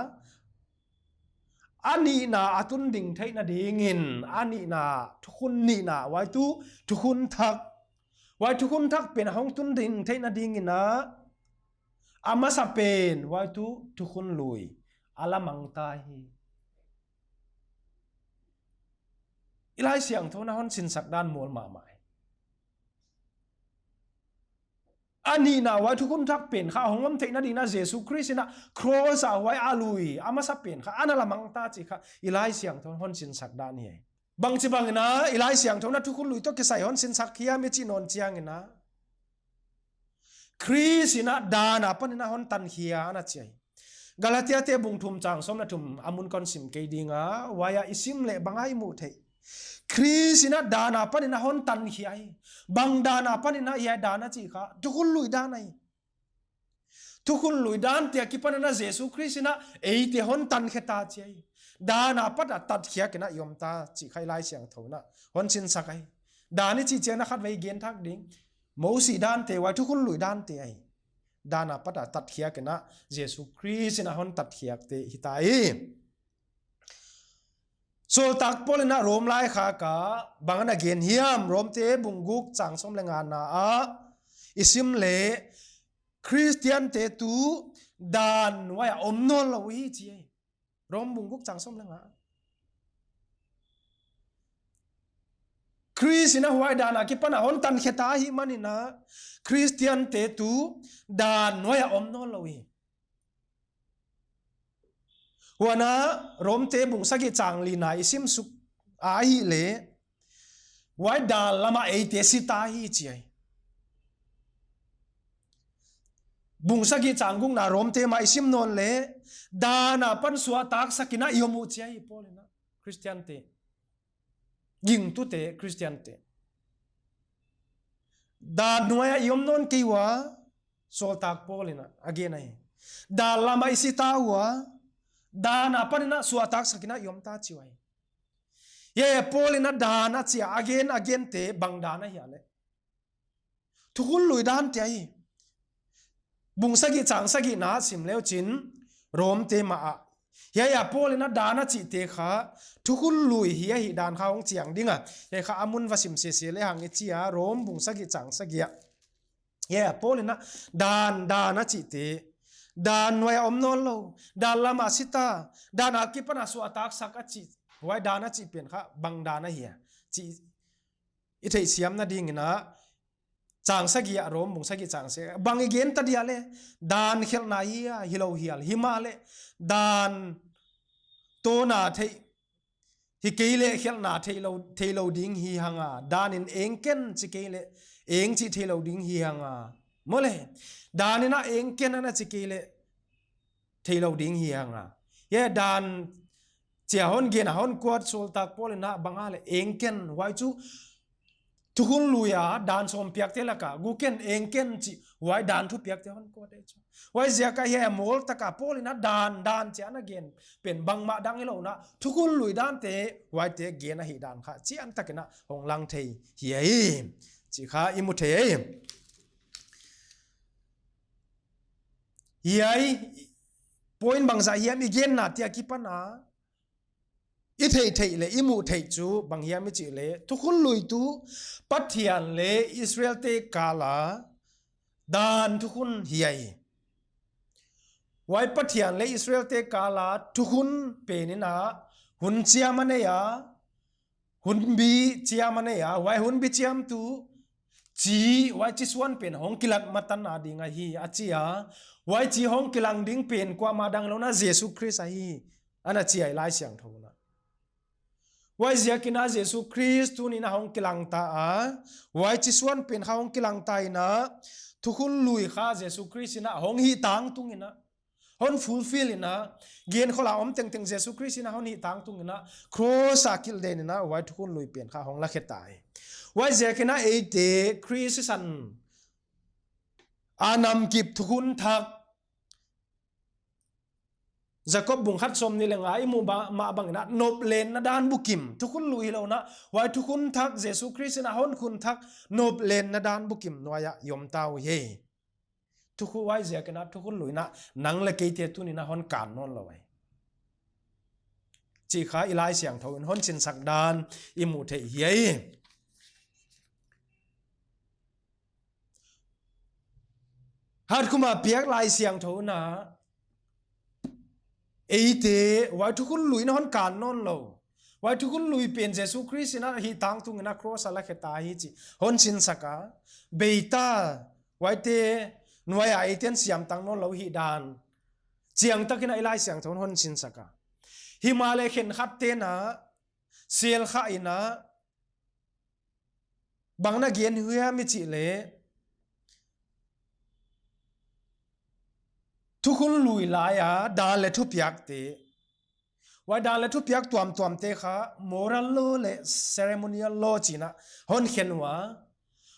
A nihna a tun ding theihna dingin, a nihna thukhun nihna, huai tuh thukhun thak. Huai thukhun thak pen a hong tun ding theihna dingin a, a masa pen, huai tuh thukhun lui a la mang ta hi. I Laisiangthou in a hon sinsak dan mawl mahmah hi. A nihna huai thukhun thak pen kha hong om theihna dingin a Jesu Khrist in a cross a huai a lui, a masa pen kha ana la mang ta chih kha i Laisiangthou in hon sinsak dan hi ahi. Bangchi bangin a i Laisiangthou in a thukhun lui toh kisai hon sinsak hiam i chih nawn chiangin a, Khrist in a dan apan in a hon tankhia ana chi ahi. Galatiate bung thum chang sawm leh thum a mun kon sim kei ding a, huai a i sim leh bang a i muh theih. Khrist in a dan apan in a hon tankhia hi. Bang dan apan in a, hiai dan a chih kha, thukhun lui dan ahi. Thukhun lui dante akipan in a Jesu Khrist in a eite hon tankhe ta chi ahi. Dan apat a tatkhiak in a i om ta chih kha i Laisiangthou in a hon sinsak ahi. Dan i chih chiangin a khatvei gen thak ding. Mosi dante, huai thukhun lui dante ahi. Dan apat a tatkhiak in a Jesu Khrist in a hon tatkhiakte hi ta hi. Sawltak Paul in a Rom laikhak ah bang ana gen hiam, Romte bung guk chang sawm leh ngana ah i sim leh, Khristiante tuh dan nuai a om nawn lou hi chi ahi. Rom bung guk chang sawm leh nga. Khrist in a huai dan akipan a hon tankhe ta ahihmanin a, Khristiante tuh dan nuai a om nawn lou hi. Huan a Romte bung sagih chang lina i sim suk a ahih leh, huai dan lam a eite si ta hi chi ahi. Bung sagih chang gukna Romte mah i sim nawn leh, dan apan suahtaksak in a i om uh chi ahi Paul in a. Khristiante. Gingtute, Khristiante. Dan nuai a i om nawn kei ua, Sawltak Paul in a gen ahi. Dan lam a i si ta ua, dan apan in a suahtaksak in a i om ta chi uhi. Hiai Paul in a dan a chi a gen, a gente bang dan ahia leh, thukhun lui dante ahi. Bung sagih chang sagihna sim leuchin, Rom te mah ah. Hiai a Paul in a dan a chihte kha thukhun lui hi ahihdan kha hong chiang ding a. Hiai kha a mun va sim sese lehang i chi a, Rom bung sagih chang sagih ah. Hiai a Paul in a dan, dan a chihte. Dan nuai a om nawnlou. Dan lam a si ta. Dan a kipan a suahtaksak a chih. Huai dan a chih pen kha bang dan ahi a chih i theihsiamna dingin a, chang sagih ah, Rom bung sagih chang sagih ah, bang i gen ta dia leh, dan khelhna hi a, hilou hial, himahleh dan tawna theih hi kei leh khelhna theilou, theilou ding hi hang a, dan in eng ken chi kei leh eng chih theilou ding hi hang a. Maw leh, dan in a eng ken ana chi kei leh theilou ding hi hang a. Hiai dan chia hon gen a hon kuat sualtak Paul in a bang a leh eng ken, huai chu thukhun lui a dan sawm piakte laka guk ken, eng ken chih huai dan thupiakte hon kuat ei chu. Huaiziak a hiai a mawl taka Paul in a dan, dan chia ana gen pen bangmah dang hilou in a, thukhun lui dante, huaite gen ahihdan kha chiantak in a hong lang thei hi ei. Chih kha i mu thei ei. Hiai point bangzah hiam i genna te a kipan a i theih theih leh i muh theih chu bang hiam i chih leh, thukhun lui tuh Pathian leh Israelte kal a dan thukhun hi ei. Huai Pathian leh Israelte kal a thukhun pen in a hun chiam a nei a, hunbi chiam a nei a, huai hunbi chiam tuh chi, huai chi suan pen hong kilat matan a ding ahi a chi a. Huai chi hong kilang ding pen kuamah dang lou in a, Jesu Khrist ahi, ana chi a i Laisiangthou in a. Huaiziak in a Jesu Khrist tuni'n a hong kilang ta a. Huai chi suan pen kha hong kilang ta in a, thukhun lui kha Jesu Khrist in a hong hih tangtung in a, hon fulfill in a, genkholh a om tengteng Jesu Khrist in a hon hih tangtung in a, cross a kilhden in a, huai thukhun lui pen kha hong lakhe ta hi. Huaiziak in a eite Khrist i san a namkip thukhun thak, Jakob bung khat sawmnih leh nga i muh ba, mah bang in a, noplenna dan bukim, thukhun lui hilou in a, huai thukhun thak Jesu Khrist in a hon khun thak noplenna dan bukim nuai ah i om ta uhi. Thukhun, huaiziak in a thukhun lui in a nang leh keite tuni'n a hon kan nawnlou ei. Chih kha i Laisiangthou in hon sinsak dan i muh theih hi ei. Hatkhum a piak Laisiangthou in a, eite huai thukhun lui in a hon kan nawnlou, huai thukhun lui pen Jesu Khrist in a hih tangtung in a cross a lakhe ta hi chih hon sinsak a, beita, huaite nuai a eite'n siamtang nawnlou hihdan chiantak in a i Laisiangthou in hon sinsak a. Himahleh khenkhatte'n a, sel kha in a, bang na gen hiam i chih leh, thukhun lui lai a dan leh thupiakte, huai dan leh thupiak tuamtuamte kha moral law leh ceremonial law chi in a hon khen ua.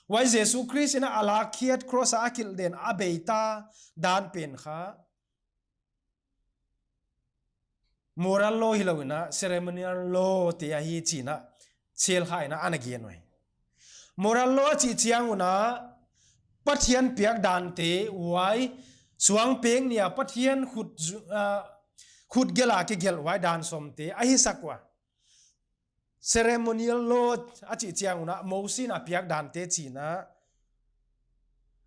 Huai Jesu Khrist in a a lakkhiat, cross a a kilhden, a beita dan pen kha moral law hilou in a, ceremonial law te ahi chi in a, sel kha in a ana gen uhi. Moral law a chih chiang un a, Pathian piak dante, huai suangpek ni a Pathian khut zu-, ah, khut gelh a kigelh huai dan sawmte ahi sak ua. Ceremonial law a chih chiang un a, Mosi in a piak dante chi in a,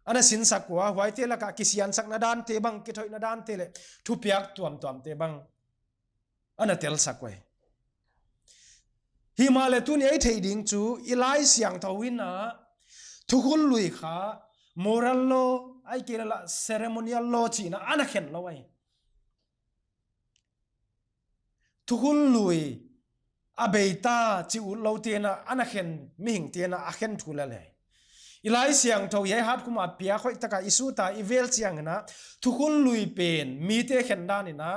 ana sinsak ua, huaite laka kisiansakna dante bang, kithoihna dante leh thupiak tuamtuamte bang ana telsak uhi. Himahleh tuni'n i theih ding chu, i Laisiangthou in a, thukhun lui kha moral law, ahihkeileh ceremonial law chi in a ana khen lou uhi. Thukhun lui a beita chi utloute'n a, ana khen, mihingte'n a a khen thu lel hi. I Laisiangthou hiai Hatkhum a piak hoihtaka i sut a i vel chiang in a, thukhun lui pen mite khen dan in a,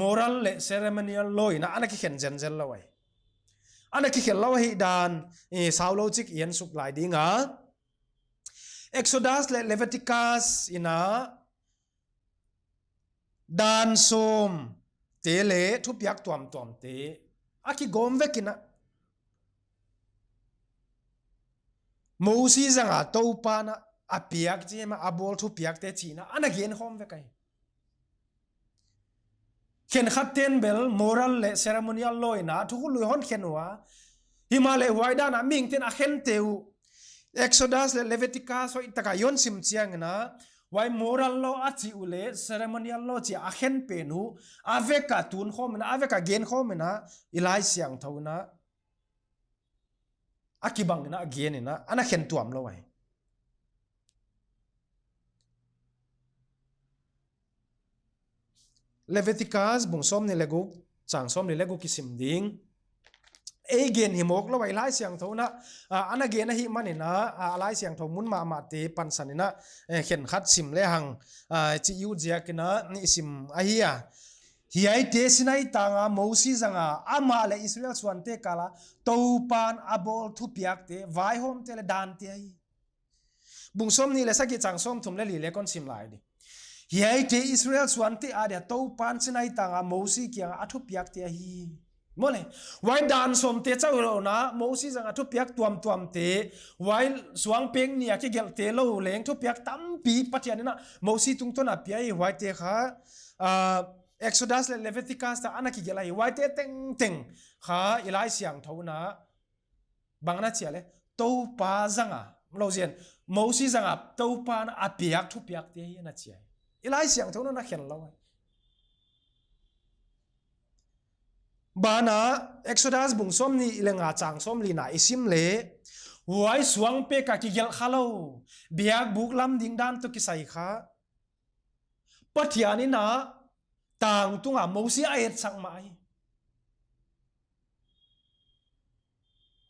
moral leh ceremonial law in a ana kikhen zenzen lou uhi. Ana kikhen lou ahihdan, eh, saulou chik i en suk lai ding a. Exodus leh Leviticus in a, dan sawmte leh thupiak tuamtuamte a kigawm vek in a, Mosi zang a Toupa'n a, a piak chi mah, a bawl thupiakte chi in a, ana gen khawm vek ahi. Khenkhat ten bel moral leh ceremonial law in a thukhun lui hon khen ua. Himahleh huai dan a mihingten a khente uh. Exodus leh Leviticus hoihtak a i hon sim chiang in a, huai moral law a chih uh leh ceremonial law chih a khen pen uh, a vek a tun khawm in a, a vek a gen khawm in a, i Laisiangthou in a, a kibang in a gen in a, ana khen tuam lou ahi. Leviticus bung sawmnih leh guk, chang sawmli leh guk i sim ding. Ei gen hi mawk lou ahi, Laisiangthou in a, a, ana gen ahihman in a, a, Laisiangthou mun mahmahte pansan in a, eh, khenkhat sim lehang, a, chih uh ziak in a, i sim ahi a. Hiaite Sinai tang a Mosi zang a, amah leh Israel suante kal a, Toupan a bawl thupiakte, vaihawmte leh dante ahi. Bung sawmnih leh sagih, chang sawmthum leh li leh kon sim lai di. Hiaite Israel suante adia Toupan Sinai tang a Mosi kiang a thupiakte ahi. Maw leh, huai dan sawmte chauh lou in a, Mosi zang a thupiak tuamtuamte, huai suangpek ni a kigelhte lou leng thupiak tampi Pathian in a Mosi tungtawn a pia ahi, huaite kha, ah, Exodus leh Leviticus ah ana kigelh ahi, huaite tengteng kha i Laisiangthou in a, bang ana chi a leh, Toupa zang a, lou zen, Mosi zang a Toupan a piak thupiakte ahi ana chi a. I Laisiangthou in a khen lou ahi. Banah Exodus bung sawmnih leh nga, chang sawmli na i sim leh, huai suangpek a kigelh kha lou, biakbuk lam ding dan toh kisai kha, Pathian in a tangtung a Mosi a etsak mah ahi.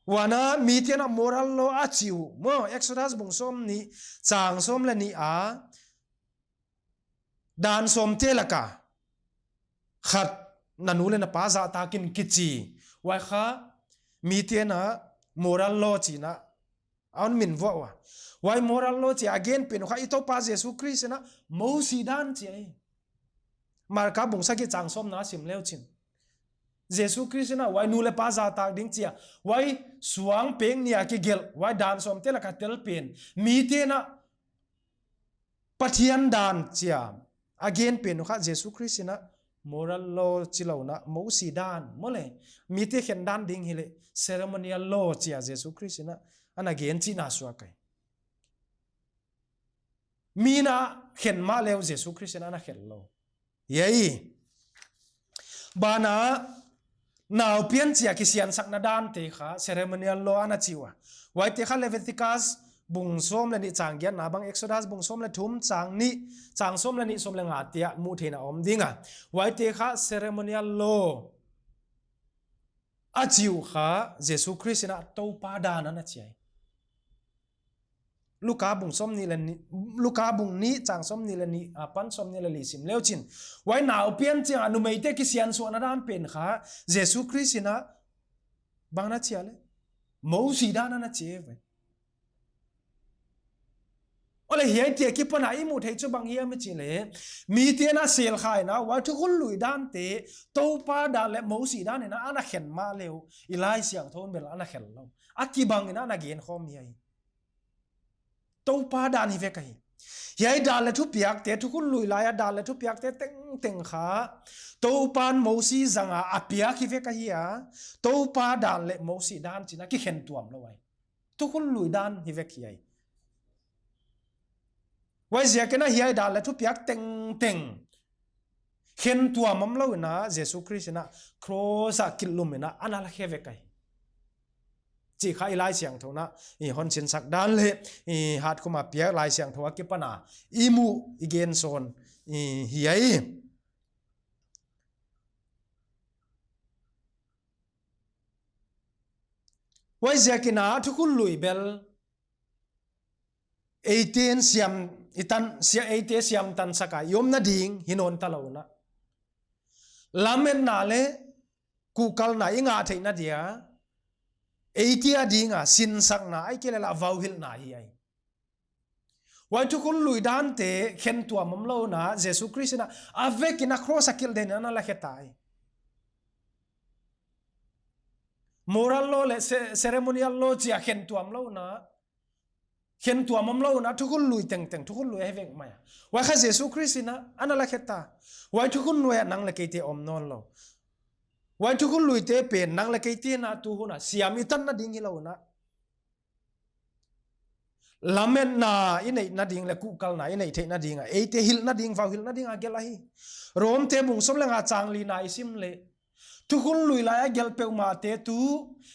Huan a miten a moral law a chih uh, maw, Exodus bung sawmnih, chang sawm leh nih a, dan sawmte lak a khat, na nu leh na pa zahtak in kichi. Huai kha miten a moral law chih in a, a hon min vuah ua. Huai moral law chih a gen pen uh kha i Toupa Jesu Khrist in a Mosi dan chih ahi. Marka bung sagih, chang sawmna sim leu chin, Jesu Khrist in a huai nu leh pa zahtak ding chih a, huai suangpek ni a kigelh, huai dan sawmte lak a tel pen, miten a Pathian dan chih a gen pen uh kha Jesu Khrist in a moral law chi lou in a Mosi dan, maw leh, mite khen dan ding hileh ceremonial law chih a Jesu Khrist in a ana gen chihna suak ahi. Mi'n a khen mahleh uh Jesu Khrist in a ana khen lou. Hiai banah nau pian chih a kisiansakna dante kha ceremonial law ana chi ua. Huaite kha Leviticus bung sawm leh nih, chang giatna bang, Exodus bung sawm leh thum, chang nih, chang sawm leh nih, sawm leh nga te ah muh theihna om ding a. Huaite kha ceremonial law a chih uh kha Jesu Khrist in a Toupa dan ana chi ahi. Luka bung sawmnih leh nih, Luka bung nih, chang sawmnih leh nih apan sawmnih leh li sim leu chin, huai nau pian chiang a numeite kisiansuahna dan pen kha Jesu Khrist in a bang ana chi a leh, Mosi dan ana chi ve. Aw leh, hiaite akipan a i muh theih chu bang hiam i chih leh, miten a sel kha in a, huai thukhun lui dante Toupa dan leh Mosi dan in a ana khen mahleh uh, i Laisiangthou in bel ana khen lou. A kibang in a ana gen khawm hi ahi. Toupa dan hi vek ahi. Hiai dan leh thupiakte, thukhun lui lai a dan leh thupiakte tengteng kha Toupan Mosi zang a a piak hi vek ahi a, Toupa dan leh Mosi dan chih in a kikhen tuam lou ahi. Thukhun lui dan hi vek hi ahi. Huaiziak in a hiai dan leh thupiak tengteng khen tuam om lou in a Jesu Khrist in a cross a kilhlum in a ana la khe vek ahi. Chih kha i Laisiangthou in a i hon sinsak dan leh i hat khum a piak Laisiangthou akipan a i muh i gen sawn hi ahi. Huaiziak in a thukhun lui bel eite'n siam, i tan, sia, eite siamtansak a i omna ding hi nawn ta lou in a, lametna leh kuhkalna i ngah theihna dia eite a ding a sinsakna ahihkeileh lah vauhilhna hi ahi. Huai thukhun lui dante khen tuam om lou in a Jesu Khrist in a a vek in a cross a kilh den in a ana la khe ta ahi. Moral law leh ce-, ceremonial law chih a khen tuam lou in a, khen tuam omlou in a, thukhun lui tengteng thukhun lui ahi vek mai a. Huai kha Jesu Khrist in a ana la khe ta. Huai thukhun lui ah nang leh keite om nawnlou. Huai thukhun luite pen nang leh keite in a tu hun a siam i tanna ding hilou in a, lametna i neihna ding leh kuhkalna i neih theihna ding a, eite hilhna ding, vauhilhna ding a gelh ahi. Rom te bung sawm leh nga chang lina i sim leh, thukhun lui lai a gelh peuhmahte tu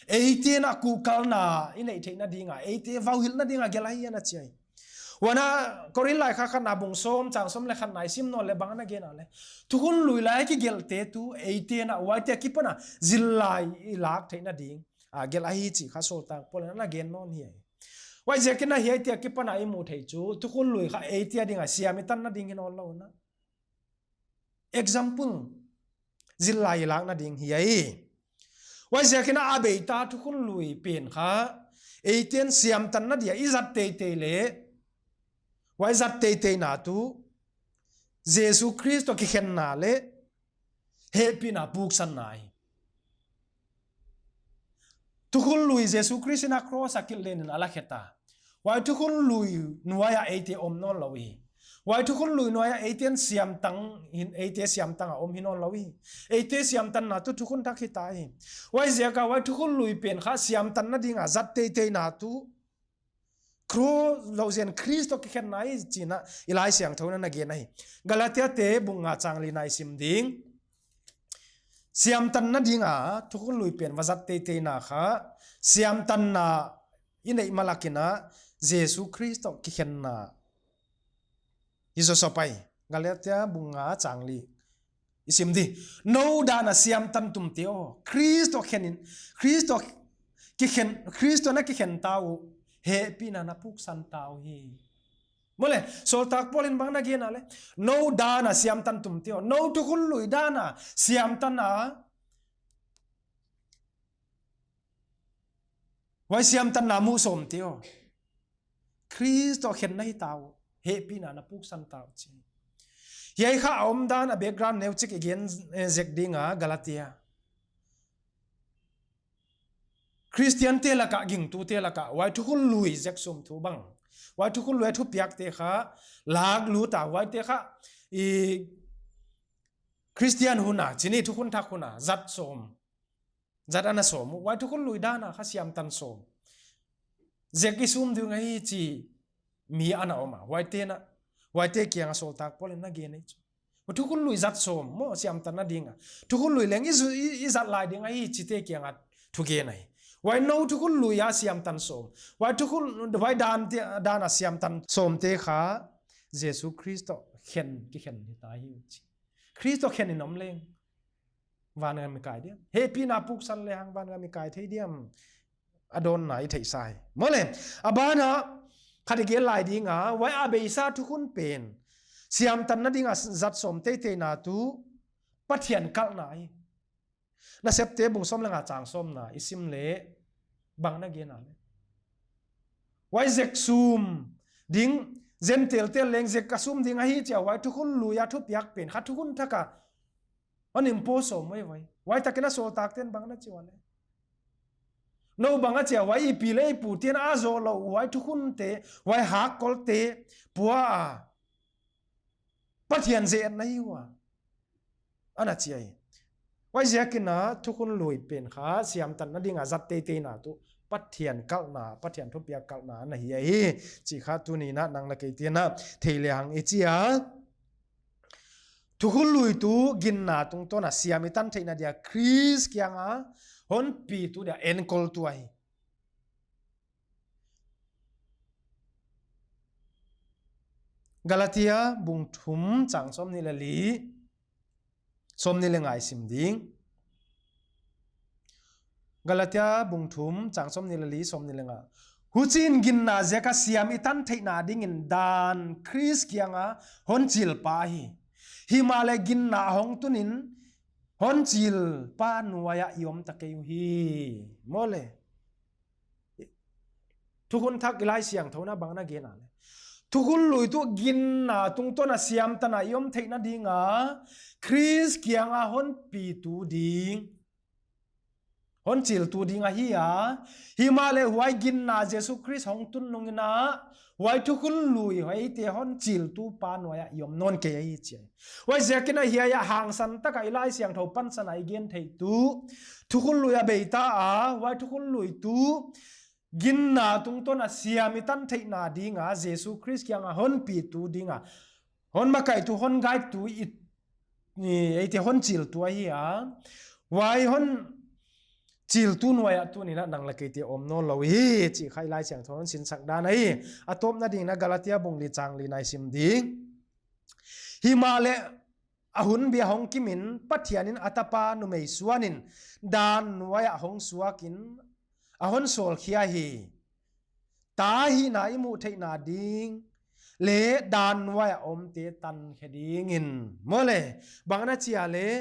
eite in a kuhkalna i neih theihna ding a, eite vauhilhna ding a gelh ahi ana chi ahi. Huan a Korin laikhak khatna bung sawm chang sawm leh khatna i sim nawn leh bang ana gen a leh, thukhun lui lai a kigelhte tu eite in a huaite akipan a zillai i lak theihna ding a gelh ahi chih kha sawltak Paul in ana gen nawn hi ahi. Huaiziakin a hiaite akipan a i muh theih chu thukhun lui kha eite a ding a siam i tanna ding hi nawnlou in a, example, zillai i lakna ding hi ahi. Huaiziakin a bei ta thukhun lui pen kha eite'n siam tanna dia i zat teitei leh, huai zat teiteina tu Jesu Khrist toh kikhenna leh hehpihna puksanna hi. Thukhun lui Jesu Khrist in a cross a kilhlen in a la khe ta. Huai thukhun lui nuai ah eite om nawnlou hi. Huai thukhun lui nuai ah eite'n siamtang hin, eite siamtang a om hi nawnlou hi. Eite siamtanna tu thukhun thak hi ta hi. Huaiziak a huai thukhun lui pen kha siamtanna ding a zat teiteina tu Kro-, louzen Khrist toh kikhenna hi chih in a i Laisiangthou in ana gen ahi. Galatia te bung nga chang lina i sim ding. Siamtanna ding a thukhun lui pen va zat teiteina kha siamtanna i neih malak in a Jesu Khrist toh kikhenna hi zaw sawp ahi. Galatia bung nga chang li i sim di. Nou dan a siamtan tumte aw, Khrist toh khen in, Khrist toh kikhen, Khrist toh na kikhen ta uh, hehpihna na puksan ta uhi. Maw leh, sawltak Paul in bang ana gen a leh, nou dan a siamtan tumte aw, nou thukhun lui dan a siamtan a, huai siamtanna muh sawmte aw, Khrist toh khen na hi ta uh, hehpihna na puksan ta uh chi. Hiai kha a omdan a background neuchik i gen, eh, zek ding a Galatia. Khristiante lak ah, gingtute lak ah, huai thukhun lui zek sawm thu bang, huai thukhun lui a thupiakte kha lak lut a, huaite kha i Khristian hun a, chih ni thukhun thak hun a, zat sawm. Zat ana sawm uh, huai thukhun lui dan a kha siamtan sawm zek i sum ding ahi chi mi ana om a, huaite in a, huaite kiang a sawltak Paul in ana gen ahi chu. Huai thukhun lui zat sawm maw siamtanna ding a. Thukhun lui leng i zu-, i, i zat lai ding ahi chihte kiang a thugen ahi. Huai nou thukhun lui a siamtan sawm. Huai thukhun, huai dan te, dan a siamtan sawmte kha Jesu Khrist toh khen, kikhen hi ta hi uh chi. Khrist toh khen in om leng vangam i kai diam? Hehpihna puksan lehang vangam i kai thei diam? A dawnna i theihsa hi. Maw leh, a ban a khat i gen lai ding a, huai a beisa thukhun pen siamtanna ding a zat sawm teiteina tu Pathian kalhna hi. Nasepte bung sawm leh nga chang sawmna i sim leh bang ana gen a leh, huai zek sum ding, Gentile te leng zek a sum ding ahi chi a, huai thukhun lui a thupiak pen kha thukhun thak a hon impose sawm mai vai. Huai takin a sawltakte'n bang ana chi ua leh, nou bang a chi a, huai i pi leh i pute'n a zoh lou huai thukhunte, huai hakkolte pua a Pathian zetna hi ua, ana chi ahi. Huaiziakin a thukhun lui pen kha siamtanna ding a zat teiteina tu Pathian kalhna, Pathian thupiak kalhna ana hi ahi chih kha tuni'n a nang leh keite'n a thei lehang i chi a. Thukhun lui tu ginna tungtawn a siam i tan theihna dia Khrist kiang a hon pitu dia enkol tu ahi. Galatia bung thum chang sawmnih leh li, sawmnih leh nga i sim ding. Galatia bung thum chang sawmnih leh li, sawmnih leh nga. Huchiin ginna ziak a siam i tan theihna dingin dan Khrist kiang a hon chil pa hi. Himahleh ginna hong tun in hon chil pa nuai ah i om ta kei uhi. Maw leh, thukhun thak i Laisiangthou in a bang ana gen a leh, thukhun lui tu ginna tungtawn a siamtan a i om theihna ding a Khrist kiang a hon pitu ding hon chiltu ding ahi a. Himahleh huai ginna Jesu Khrist hong tun nungin a, huai thukhun lui huaite hon chiltu pa nuaia i om nawn kei ahi chi. Huaiziakin a hiai a hangsan taka i Laisiangthou pansan a i gen theih tuh, thukhun lui a beita a, huai thukhun lui tuh ginna tungtawn a siam i tan theihna dinga Jesu Khrist kianga hon pitu dinga, hon makaitu, hon guidetu i, i, eite hon chiltu ahi a. Huai hon chiltu nuaia tuni'n a nang leh keite om nawn lou hi chih kha i Laisiangthou hon sinsak dan ahi. A tawpna dingin a Galatia bung li chang li na i sim ding. Himahleh a hun bia hong kimin Pathianin a tapa numei suanin dan nuaia hong suakin a hon sawlkhia hi. Ta hihna i muh theihna ding leh dan nuaia omte tankhe dingin. Maw leh, bang ahia chih leh,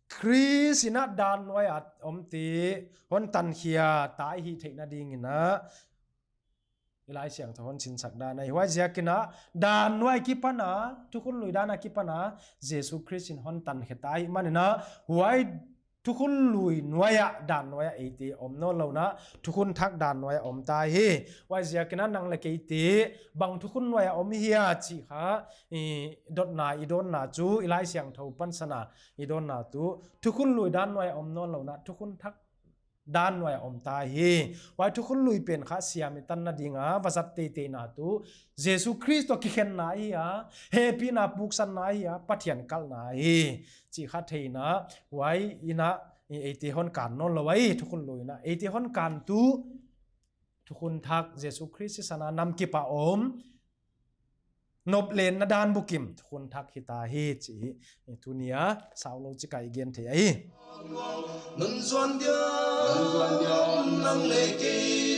Khrist in a dan nuaia omte hon tankhia, ta i hih theihna dingin a, i Laisiangthou hon sinsak dan ahi. Huaiziakin a dan nuai akipan a, thukhun lui dan akipan a, Jesu Khrist in hon tankhe ta ahihmanin a, huai thukhun lui nuaia, dan nuaia eite om nawn louin a, thukhun thak dan nuaia om ta hi. Huaiziakin a nang leh keite bang thukhun nuaia om i hia chih kha, i dotna, i dawnna chu, i Laisiangthou pansan a i dawnna tuh, thukhun lui dan nuaia om nawn louin a, thukhun thak dan nuaia om ta hi. Huai thukhun lui pen kha siam i tanna dinga va zat teiteihna tuh, Jesu Khrist toh kikhenna ahi a, hehpihna puksanna ahi a, Pathian kalhna ahi chih kha theiin a, huai in a, i, eite hon kan nawn lou ahi, thukhun lui in a. Eite hon kantu, thukhun thak Jesu Khrist sisan a nam kip a om, noplenna dan bukim thukhun thak hita hi chih, i, tuni a, saulou chik a i gen thei ahi. Nunzuan dia, nunzuan dia, nang leh kei